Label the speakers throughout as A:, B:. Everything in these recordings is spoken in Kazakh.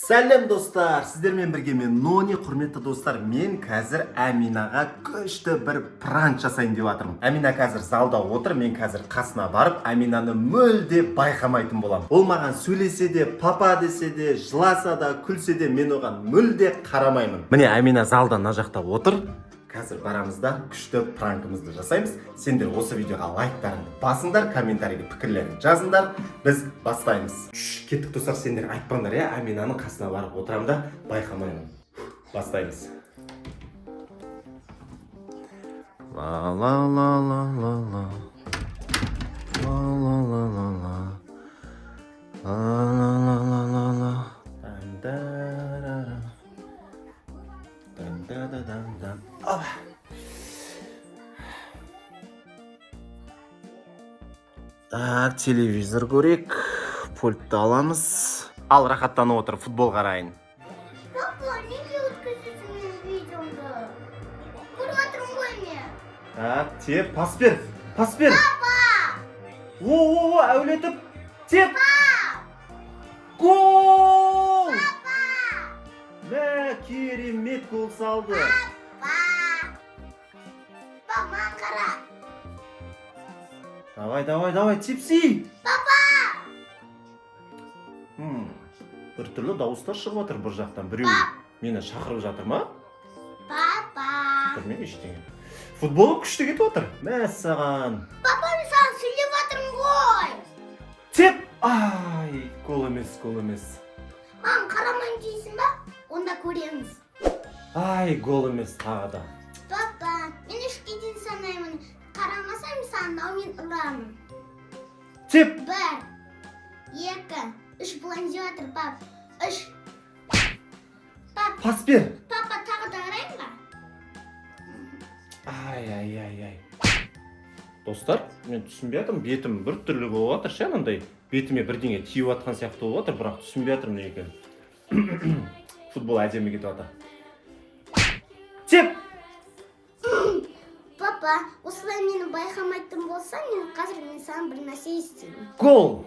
A: Сәлем, достар! Сіздермен бірге мен, Нони. Құрметті достар, мен қазір Әминаға күшті бір пранк жасайын деп жатырмын. Әмина қазір залда отыр, мен қазір қасына барып, Әминаны мүлде байқамайтын боламын. Ол маған сөйлесе де, папа десе де, жыласа да, күлсе де, мен оған мүлде қарамаймын. Міне, Әмина залда мына жақта отыр. Қазір барамыз да, күшті пранкымызды жасаймыз. Сендер осы видеоға лайктарыңды басыңдар, комментарийге пікірлеріңді жазыңдар. Біз бастаймыз. Шш, кеттік, достар, сендер айтпаңдар, иә? Әминаның қасына барып отырамын да, байқамаймын. Бастаймыз. Ла ла ла ла ла ла. Ла ла ла ла ла. Ла ла ла ла ла ла. Дан-да-ра-ра. Дан-да-да-дан-дан. Опа. Так, телевизор көрейік. Пультті аламыз. Ал, рахаттанып отыр, футбол қарайын.
B: Папа, неге өткізесің менің видеомды? Көріп жатырмын ғой мен.
A: Так, теп, пас бер, пас бер. О, о, о, әулетіп. Теп. Гол! Мә, керемет гол салды.
B: Папа. Папа, маған қара.
A: Давай, давай, давай, тепси.
B: Папа!
A: Бір түрлі дауыстар шығып жатыр бір жақтан. Біреу мені шақырып жатыр ма?
B: Папа.
A: Білмеймін ештеңе. Футбол күшті кетіп жатыр. Мәссаған.
B: Папа, мен саған сөйлеп жатырмын ғой.
A: Теп! Ай, гол емес, гол емес.
B: Маған қарамаймын дейсің ба? Онда көреміз.
A: Ай, гол емес тағы да.
B: Папа, мен 3-ке дейін санаймын. Қарамасаң, мен саған мынаумен ұрамын.
A: Теп!
B: 1, 2, 3, бұлай деп жатыр, пап. 3. Пап,
A: Пас бер.
B: папа, тағы да ұрайын ба?
A: Ай, ай, ай, ай. Достар, мен түсінбей жатырмын, бетім бір түрлі болып жатыр ше, анандай. Бетіме бірдеңе тиіп жатқан сияқты болып жатыр, бірақ түсінбей жатырмын не екенін. Футбол әдемі кетіп жатыр. Теп!
B: Папа, осылай мені байқамайтын болсаң, мен қазір мен саған бір нәрсе істеймін.
A: Гол!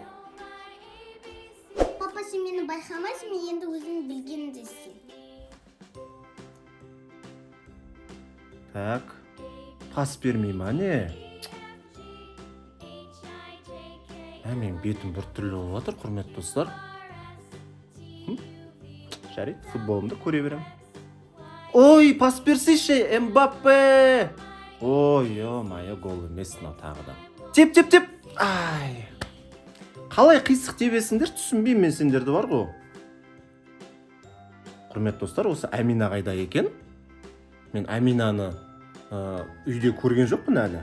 B: Папа, сен мені байқамайсың, мен енді өзім білгенімді істеймін.
A: Так, пас бермей ма, не? Ә, менің бетім бір түрлі болып жатыр, құрметті достар. Жарайды, футболымды көре беремін. Ой, пас берсейші, Мбаппе! Ой, ё-моё, гол емес мынау тағы да. Теп, теп, теп! Ай! Қалай қисық тебесіңдер, түсінбеймін мен сендерді бар ғой. Құрметті достар, осы Әмина қайда екен? Мен Әминаны үйде көрген жоқпын әлі.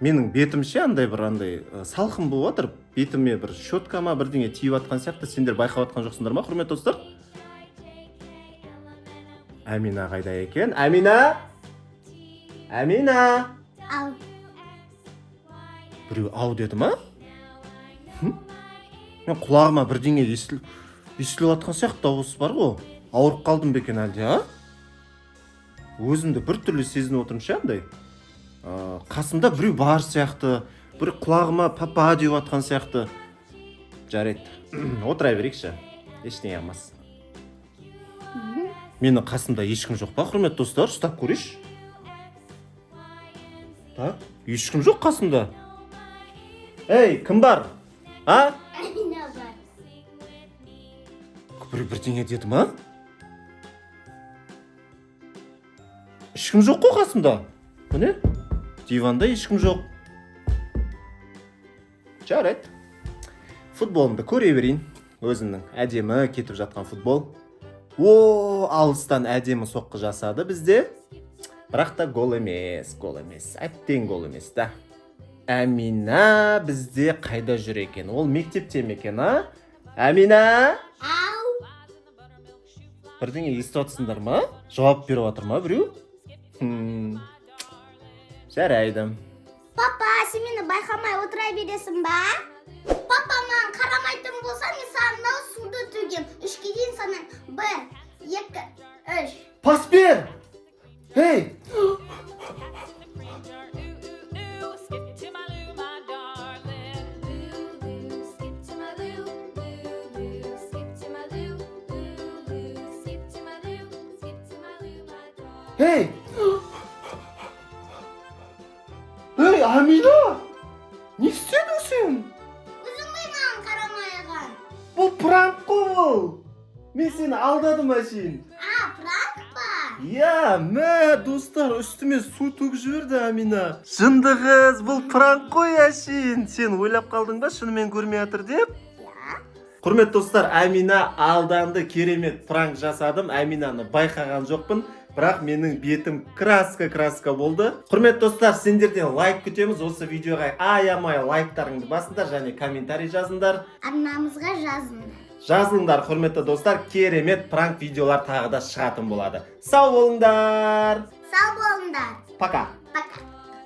A: Менің бетім ше андай бір андай салқын болып жатыр. Бетіме бір щетка ма бірдеңе тиіп жатқан сияқты. Сендер байқап жатқан жоқсыңдар ма, құрметті достар? Әмина қайда екен? Әмина! Әмина!
B: Ал,
A: Біреу ау деді ма? Мен құлағыма бірдеңе естіліп жатқан сияқты дауыс бар ғой. Ауырып қалдым ба екен әлде, а? Өзімді бір түрлі сезініп отырмын ше андай. Қасымда біреу бар сияқты, бір құлағыма папа деп жатқан сияқты. Жарайды, отыра берейікші. Ештеңе қылмас. Менің қасымда ешкім жоқ па, құрметті достар? Ұстап көрейінші. Так, ешкім жоқ қасымда. Ей, кім бар? А?
B: Әмина бар.
A: Біреу бірдеңе деді ма? Ешкім жоқ қой қасымда. Міне, диванда ешкім жоқ. Жарайды. Футболымды көре берейін. Өзімнің әдемі кетіп жатқан футбол. О, алыстан әдемі соққы жасады бізде. Бірақ та гол емес, гол емес. Әттең гол емес та. Әмина бізде қайда жүр екен? Ол мектепте ме екен, а? Әмина?
B: Ау,
A: Бірдеңе естіп жатсыңдар ма? Жауап беріп жатыр ма біреу? Жарайды.
B: Папа, сен мені байқамай отыра бересің ба? Папа, маған қарамайтын болсаң, мен саған мынау суды төгем. 3-ке дейін санаймын. 1, 2, 3.
A: Пас бер! Ей!
C: Skip to my Lou, my darling. Lou, Lou, skip to my Lou, Lou, Lou.
A: Ей, ей, Амина, не істедің сен?
B: Өзің ғой маған қарамайған.
A: Бұл пранк қой бұл. Мен сені алдадым әшейін.
B: А, пранк па?
A: Иә, мә, достар, үстіме су төгіп жіберді Амина. Жынды қыз, бұл пранк қой әшейін. Сен ойлап қалдың ба, шынымен көрмей жатыр деп?
B: Иә.
A: Құрметті достар, Амина алданды, керемет пранк жасадым. Аминаны байқаған жоқпын, бірақ менің бетім краска краска болды. Құрметті достар, сендерден лайк күтеміз. Осы видеоға аямай лайктарыңды басыңдар және комментарий жазыңдар.
B: Арнамызға жазыңдар.
A: Жазылыңдар, құрметті достар, керемет пранк видеолар тағы да шығатын болады. Сау болыңдар.
B: Сау болыңдар.
A: Пока.
B: Пока.